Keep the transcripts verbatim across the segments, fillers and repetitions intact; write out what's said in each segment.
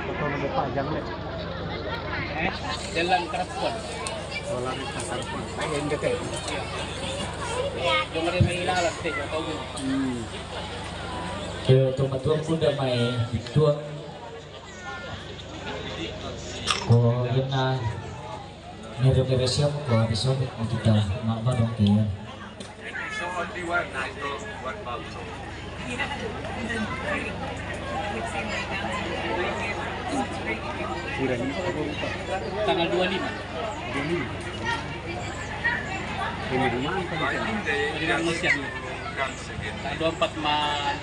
Foto na pajang le. Eh, jalan Karapuan. Jalan Karapuan. Ay, hindi kayo. Iya. Yung ada may ilalat, eh, yung tawag. Hmm. Kaya tumatawag ko na may tuwag. Ko, yun na. Nire-nire siya mo ko, di sobek mo kita, mabadong kayo. So, only one, I told one pound. Tanggal dua lima. Dua lima. Ini rumah apa? Hindi lang mo siya. Tanggal dua empat ma-,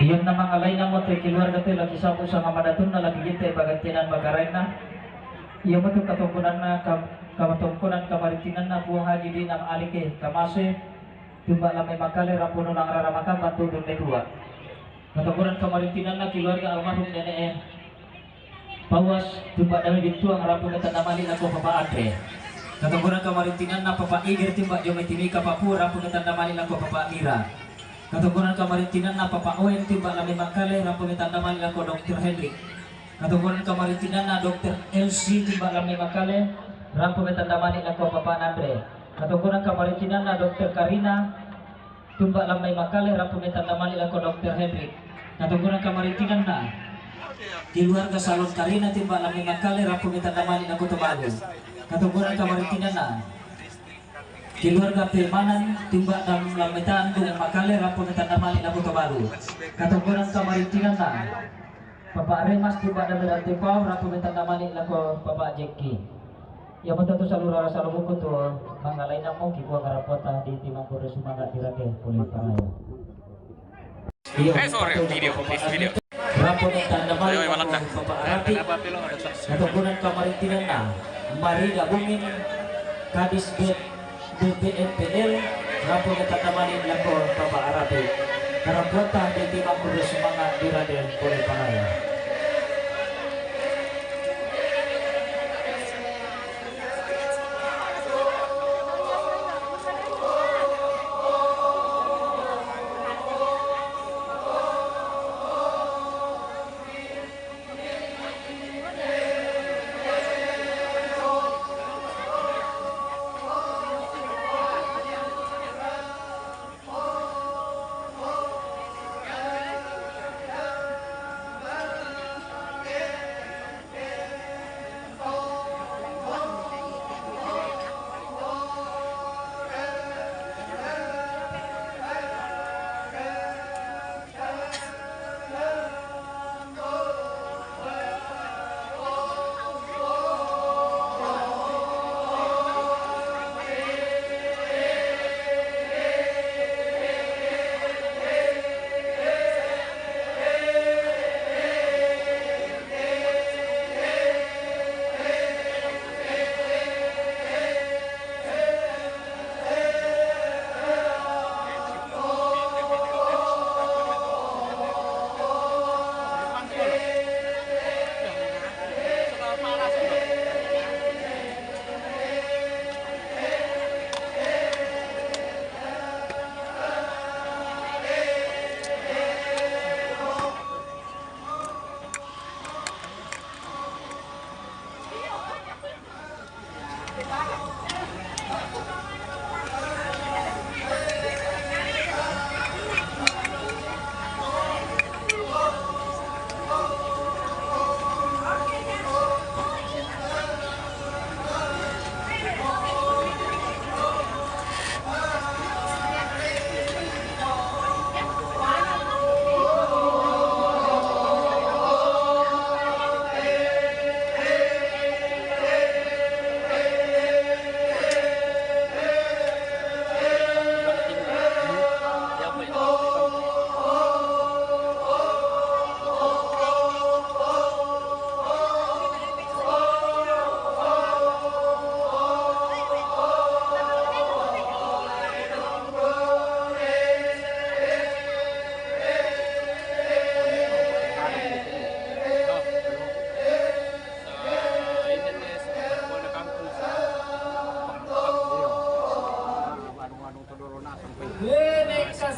Iyon na mangalay na mo ti kiluarga ti laki sapo sa nga madatun na laki ginte pagantinan magkaray na. Iya mo ti katungkunan na ka-, kamatungkunan kamarintinan na Puang Haji Dinam Alike Kamase, tumba lamay makale rapuno lang raramakan bantu dun may tuwa. Katungkunan kamarintinan na kiluarga almarhum Nene Pawas, tumba dami bintuang rapu nga tandamali lako Papa Andre. Katungkunan kamarintinan na Papa Iger, tumba Jomay Timika Papu, rapu nga tandamali lako Papa Mira. Katungkunan kamarintinan na Papa Owen, tumba lamay makale, rapu nga tandamali lako Doktor Henry. Katungkunan kamarintinan na Doktor Elsie, tumba lamay makale, rapu nga tandamali lako Papa Andre. Katungkunan kamarintinan na Doktor Karina, tumba lamay makale, rapu nga tandamali lako Doktor Henry. Katungkunan kamarintinan na kiluarga Salon Karina, tumba lamay makale, rapu nga tandamali lako Tumago. Katungkunan kamarintinan na kiluarga Pemanan, tumba dam lamay tandung makale, rapu nga tandamali lako Tumago. Katungkunan kamarintinan na Papa Remas, tumba dam Rante Pau, rapu nga tandamali lako Papa Jeki. Iya mo to salura ra salubukun to mangalay na mo kikua nga rapuata di timangkur sumanga dirake puli pangayo. Iya, eh, sorry, video, this video. Rapu nga tandamali lako Papa Arapi. Katungkunan kamarintinan na Marida Bungin, Kadis Bet B P M P L, rapu nga tandamali lako Papa Arapi. Karapuata di timangkur sumanga dirake puli pangayo.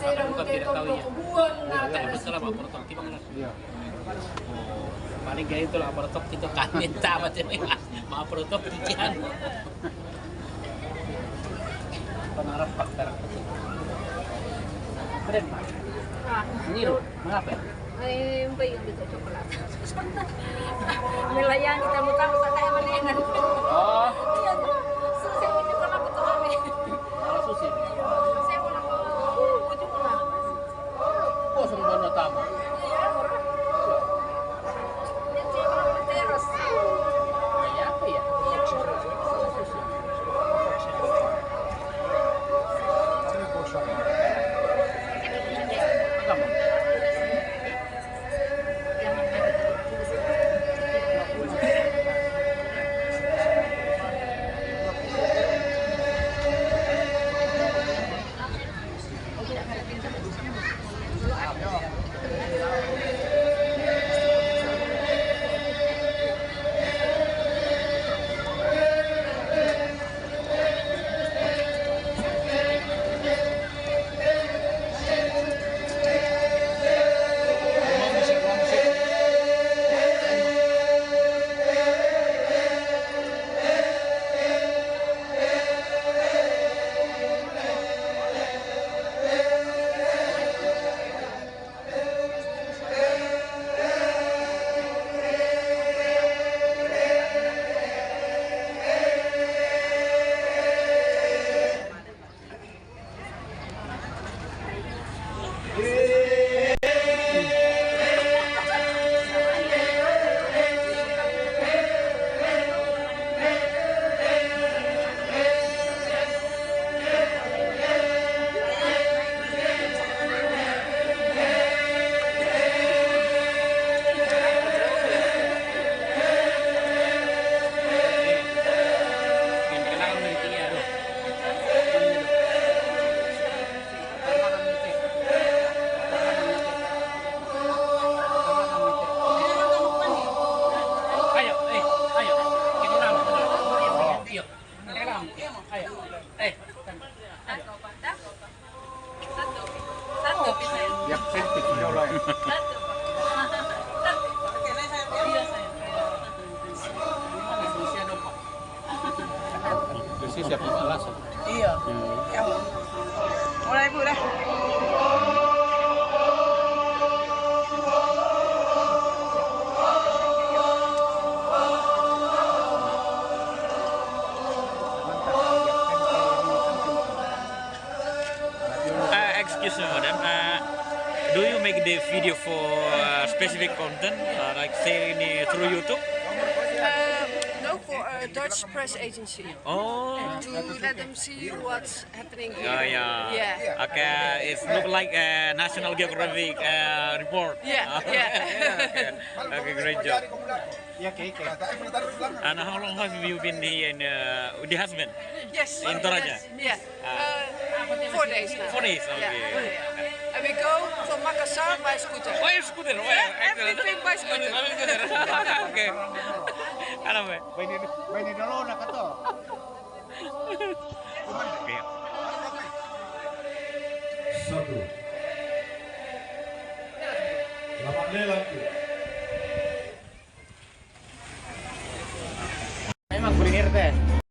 Bukan tidak tahu ya. Iya, iya. Betul lah, Pak Protok, kita kan. Iya. Paling gaya itu lah, Protok, kita kan minta macam ini, Pak. Mau Protok, kita. Pengarap Pak, darah kecil. Keren, Pak. Ah. Ini loh, mengapa? Ay, yung ba yung dito, coklat? Nilayani kita mo tama sa kaya malinan. Oh. Yan. Susi, hindi ko na butuhan eh. Ala susi. Susi, wala ko. Ujung ko na. Kosong ba na tama? Yan, wala. Yan, wala. Teros. Ay, apa ya? Yan, wala. Susi. Agama. Ayo, eh, ayo. Kita ulang. Ayo. Eh. Satu. Satu. Yang cantik, ya Allah. Satu. Satu. Iya, sayang. Terus siap alasan. Iya. Hmm. Ya. Mulai, Bu, dah. Uh, excuse me, madam. Uh, do you make the video for uh, specific content, uh, like sharing it through YouTube? Uh, no, for a Dutch press agency. Oh. To let them see what's happening here. Yeah, yeah. Yeah. Okay, it look like a National Geographic uh, report. Yeah, yeah. Okay. Okay, great job. Yeah, okay, okay. And how long have you been here in, uh, with the husband? Yes. In Toraja? Yes, yeah. Uh, four days now. Four days, okay. Yeah. And we go from Makassar by scooter. By scooter, oh, yeah, excellent. Everything by scooter. By scooter. Okay. Ano ba? May ni-, may nidolo na ka to.